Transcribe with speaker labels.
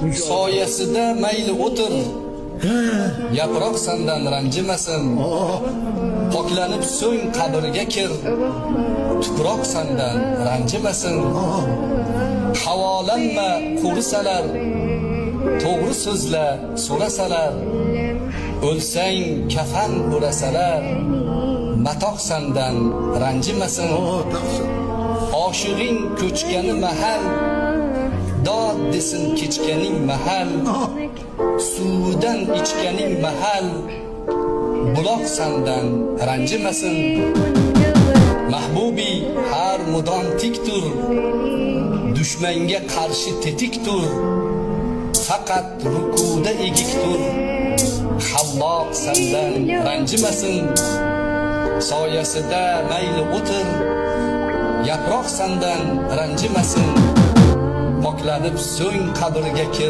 Speaker 1: Soyasida mayli o'tir, yaproq sandan ranjimasin. Poklanib so'ng qabrga kir, tuproq sandan ranjimasin. Havolanma qurisalar, to'g'ri so'zla so'rasalar. O'lsang kafan o'rasalar, matoh sandan ranjimasin.
Speaker 2: Taqsir.
Speaker 1: Oshig'ing ko'chgani mahal, dod desin kechganing mahal. Suvidan ichganing mahal, buloq sandan ranjimasin. Mahbubiy har mudom tik tur, dushmanga qarshi tetik tur. Faqat rukuda egik tur, Halloq sandan ranjimasin. Soyasida mayli o'tir, yaproq sandan ranjimasin. Poklanib so'ng qabrga kir.